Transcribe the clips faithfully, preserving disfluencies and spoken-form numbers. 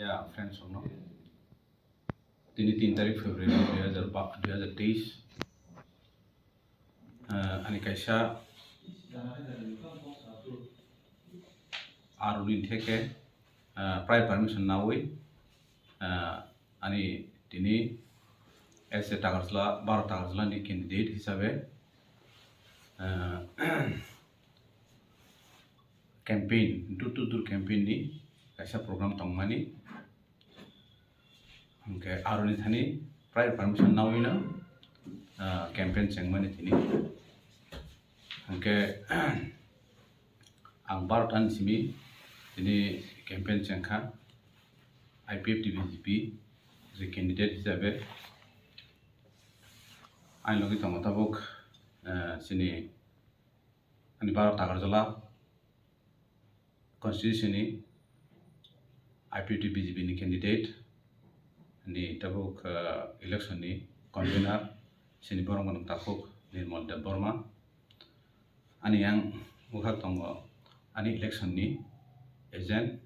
Ya, friends rokno. Tini tin tarik February dui hajar ba, dui hajar teis. Ah, ani kaisa aroni theke, ah, prior permission nawi, ah, ani tini as a Takarjala, baro Takarjala ni candidate hisabe, ah, campaign, door to door campaign ni kaisa program tongmani. Hwnkhe aroni thani prior permission nawino, ah, campaign chengmani tini. Hwnkhe ang baro tani simi tini campaign chengkha I P F T B J P je candidate hisabe. Ani logi tongo tabuk, ah, chini ani baro Takarjala constituency ni I P F T B J P ni candidate ni tabuk, ah, election ni convener chini borok mwnang takhuk Nirmal Debbarma. Ani yang bwkhak tongo ani election ni agent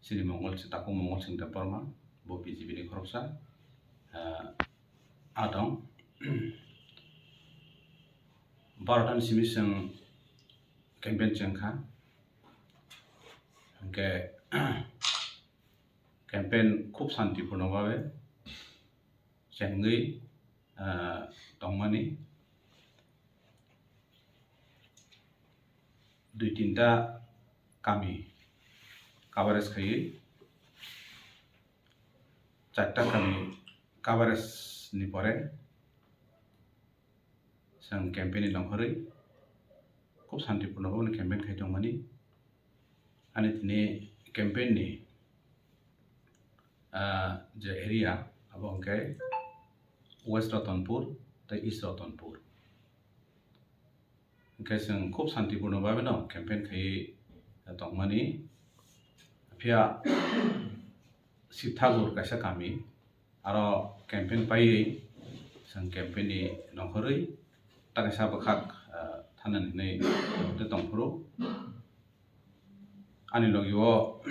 chini Mongol, takhuk Mongol Singh Debbarma, bo B J P ni khoroksa, ah, atong. Baro tani simi chwng campaign chengkha. Hwnkhe campaign khub santipurno babe chengwi, ah, tongmani. Dui tinta kami coverage khaiwi, charta kami coverage ni pore chwng campaign ni nongkhorwi khub santipurno bwkhak campaign khai tongmani. Ani tini campaign ni, ah, je area abo hwnkhe West Ratanpur tei East Ratanpur. Hwnkhe chwng khub santipurno babe no campaign khaiwi tongmani. Phiya Sibthagur kaisa kami, aro campaign paiwi chwng campaign ni nongkhorwi ta kaisa bwkhak, ah, thanani hinwi tongphuru. Ani logi o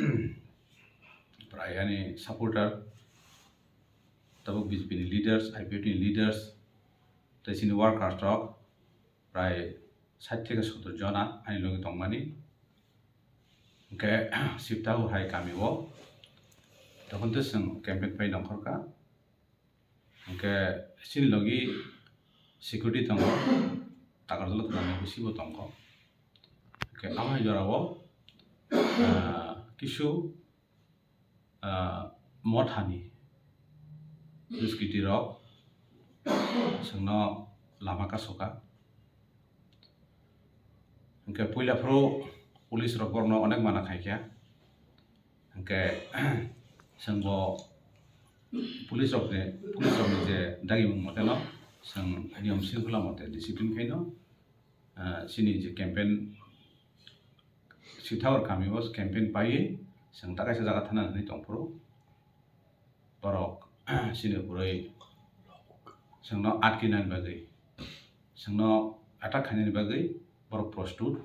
prai ani supporter, tabuk B J P ni leaders, I P F T ni leaders, tei chini workers rok prai sait theke sottor jona ani logi tongmani. Hwnkhe Sibthagur hai kami o tokon tei chwng campaign pai nongkhorkha. Hwnkhe chini logi security tongo, Takarjala thani bisingo tongo. Hwnkhe amai jorao, ah, kisu, ah, mothani duskiti rok chwngno lama kasoka. Hwnkhe puila phuru police rok borokno onek mana khaikha. Hwnkhe chwngbo police rokni, police rokni je dagimung moteno chwng niyom shringkhola mote discipline khaino, ah, chini je campaign Sibthagur kami o campaign paiwi chwng ta kaisa jaga thana hinwi tongphuru. Borok chini kwrwi chwngno atkinani bagwi, chwngno attack khainani bagwi borok prostut.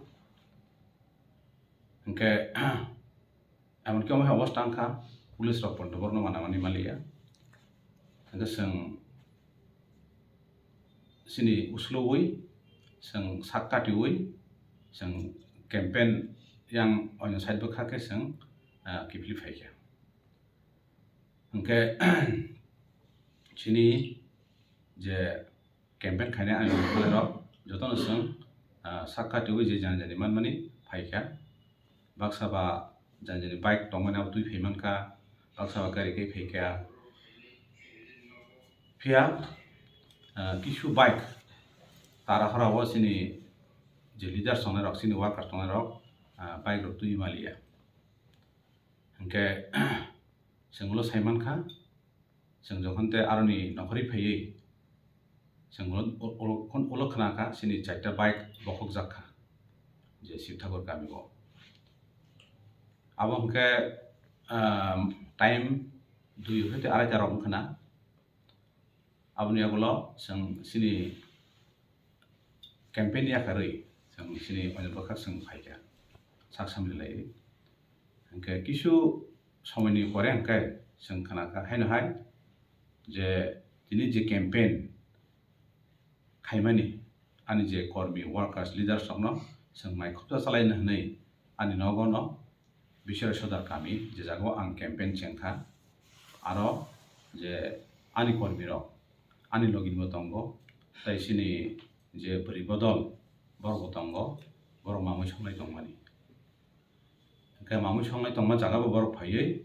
Hwnkhe emonki omo hai obostha wngkha, police rok pono borokno manamani maliya. Hwnkhe chwng chini uslubwi, chwng sak katiwi, chwng campaign yang oino side bwkha khe chwng, ah, kiphilwi phaikha. Hwnkhe chini je campaign khainai ani rok jotono chwng, ah, sak katiwi je jani jani manmani phaikha. Baksa ba jani jani bike tongmani abo twi phai mankha, baksa ba gari khe phaikha. Phiya, ah, kisu bike tara hora o chini je leaders tongnai rok, chini workers tongnai rok, ah, bike rok twi maliya. Hwnkhe chwng ulo sai mankha, chwng jokhon tei aroni nokhorwi phaiwi chwng ulo, ulo, ulo khna kha chini chaita bike bokhokjak kha je Sibthagur kami o. Abo hwnkhe, ah, time dui hwnkhe tei arai ta rok wngkha na. Aboni yagulo chwng chini campaign yakarwi chwng chini oino bwkhak chwng phaikha sak samni laiwi. Hwnkhe kisu somoini pore hwnkhe chwng khnakha haino hai je tini je campaign khaimani ani je kormi workers leaders rokno chwng mai khopsa chalaina hwnwi ani nogo no Biswrai Sodar kami je jagao ang campaign chengkha aro je ani kormi rok ani logi bo tongo tei chini je bwrwi bodol borok bo tongo borok mamui songlai tongmani. Hwnkhe mamui songlai tongma jaga bo borok phaiwi,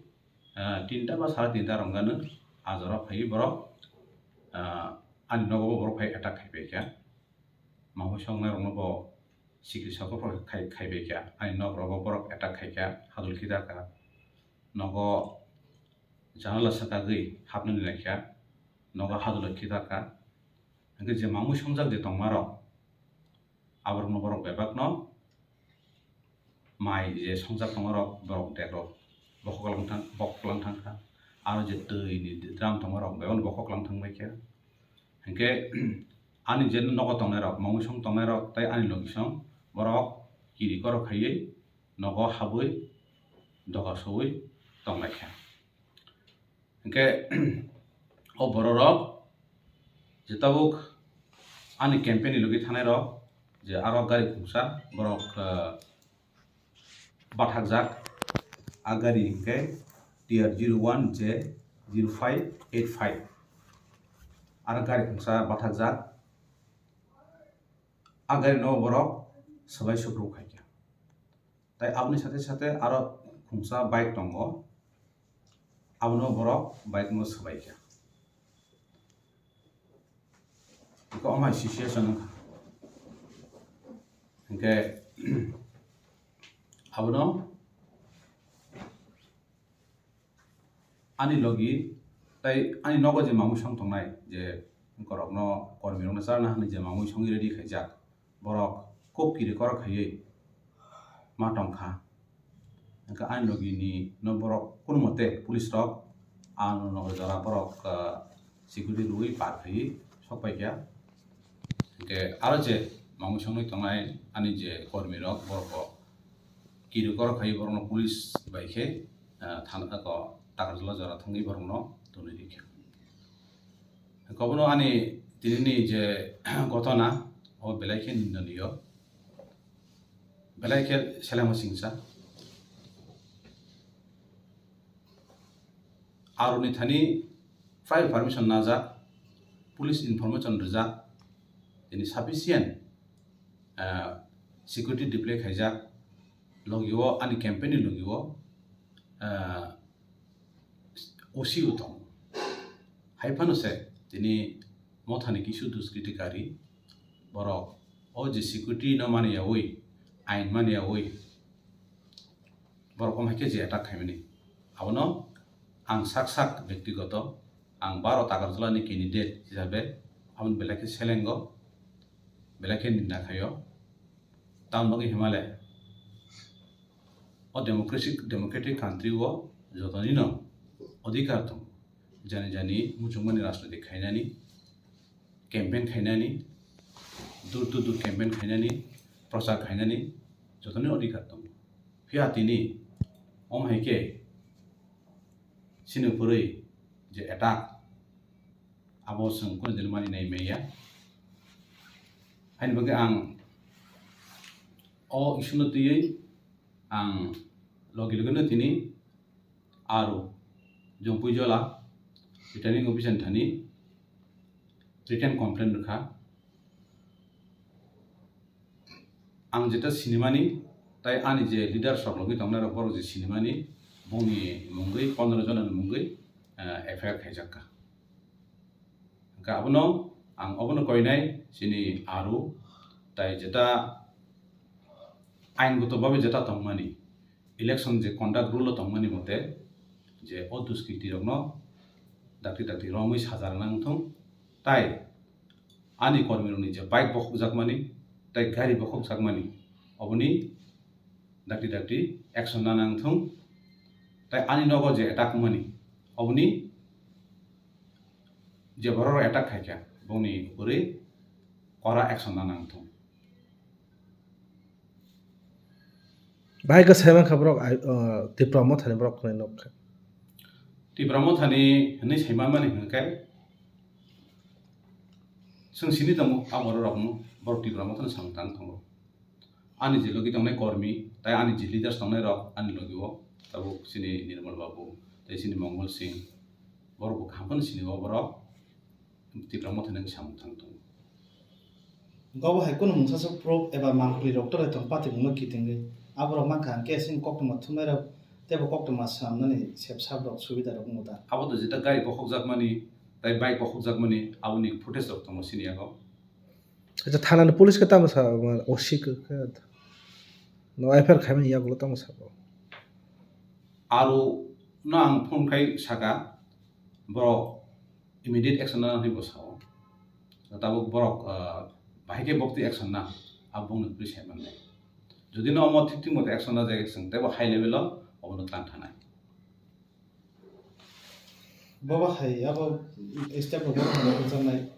ah, tinta ba sara tinta rwngano ah jora phaiwi borok, ah, ani nogo bo borok phai attack khai paikha. Mamui songnai rokno bo sikri sokro khai, khai paikha. Ani nok rogo borok attack khaikha, hadul khitarkha. Nogo janala swkagwi hapnani laikha, nogo hadul khitarkha. Hwnkhe je mamui songjak je tongmarok, aborokno borok bebakno mai je songjak tongmarok borok degrok bokhok lang thang, bokhok lang thangkha. Aro je twi ni drum tongmarok bebakno bokhok lang thang baikha. Hwnkhe ani je nogo tongnairok, mamui song tongnairok tei ani logisong borok kiri korok khaiwi nogo habwi doga sowi tonglaikha. Hwnkhe o bororok je tabuk ani campaign ni logi thanairok je aro gari khungsa borok, ah, bathakjak. A gari hwnkhe T R zero one J zero five eight five. Aro gari khungsa bathakjak. A gari no borok swbai sukruk khaikha. Tai aboni sate sate aro khungsa bike tongo, abono borok bike no swbaikha. Eko amai situation wngkha. Hwnkhe abono ani logi tai ani nogo je mamui song tongnai je borokno kormi rokno charna hwnwi je mamui songwi ready khaijak, borok kok kiri korok khaiwi ma tongkha. Hwnkhe ani logi ni no borok kunu mote police rok ano nogo jora borok, ah, security rwui par khaiwi sok paikha. Hwnkhe aro je mamui songwi tongnai ani je kormi rok borok bo kiri korok khaiwi borokno police bai khe, ah, thana, ako Takarjala jora thangwi borokno tonwi rikha. Kobono ani tinini je ghotona o belai khe nindoniyo, belai khe selengma singsa. Aroni thani file permission najak, police information rijak, tini sufficient, ah, security deploy khaijak, logio ani campaign ni logio, ah, O C o tongo. Hai phano se tini mothani kisu duskriti kari borok o je security no mani yaui, ain mani yaui, borok wng hai khe je attack khaimani. Abono ang sak sak bektigoto, ang baro Takarjala ni candidate hisabe aboni belai khe selengo, belai khe ninda khaio. Tamoni bagwi himale o democratic, democratic country o jotonino odhikar tongo, jani jani muchungmani rajniti khainani, campaign khainani, door to door campaign khainani, prochar khainani jotoni odhikar tongo. Phiya tini om hai khe chini kwrwi je attack, abo chwng kunu din mani nai maya. Haini bagwi ang o issue no twiwi ang logi logi no tini aro Jompuijola returning officer thani written complaint rwkha. Ang jeta sinimani, tai ani je leaders rok logwi tongnai rok borok je sinimani, bongni mungwi pondro jona ni mungwi, eh, F I R khaijak kha. Hwnkhe abono ang obono koinai chini aro tai jeta ain goto babe jeta tongmani, election je conduct rule o tongmani mote je o duskriti rokno dakti dakti romwi saja rwna wngthung, tai ani kormi rokni je bike bokhokjakmani tai gari bokhokjakmani oboni dakti dakti action nana wngthung, tai ani nogo je attack wngmani oboni je borok attack khaikha bongni ugurwi kora action nana wngthung. Bahai khe sai mankha borok, ai, o, Tipra Mothani borok khwnai nok kha. Tipra Mothani hwnwi saimanmani hwnkhe, chwng sini tongo, a bororokno, borok Tipra Mothani samung tang tongo. Ani je logi tongnai kormi, tai ani je leaders tongnai rok, ani logi o, tabuk chini Nirmal Babu, tai chini Mongol Singh, borok bo kaham phano sini o borok Tipra Mothani samung tang tongo. Gobo hai kunu mungsa sok proof eba mangpli rok torai tong patimungno kitingwi. Aborok mankha ang case ni koktwma thumnairok teibo koktwma swnamnani sepsap rok subida rok wngmota. Abo to jeta gari bokhokjakmani, tai bike bokhokjakmani, aboni footage rok tongo sini yago. Acha, thanani police khe tamo sa, O C khe, khe, no F I R khaimani yagulo tamo sabo. Aro no ang phone khai saka, borok immediate action na hinwi bo sao. Tabuk borok, ah, bahai khe bokti action na, abo bongni police hai manle. Jodi no omo thik thik moto action na jai chwng teibo high level o obono tang thanai. Bobo hai abo step rok bobo hai rwjaknai.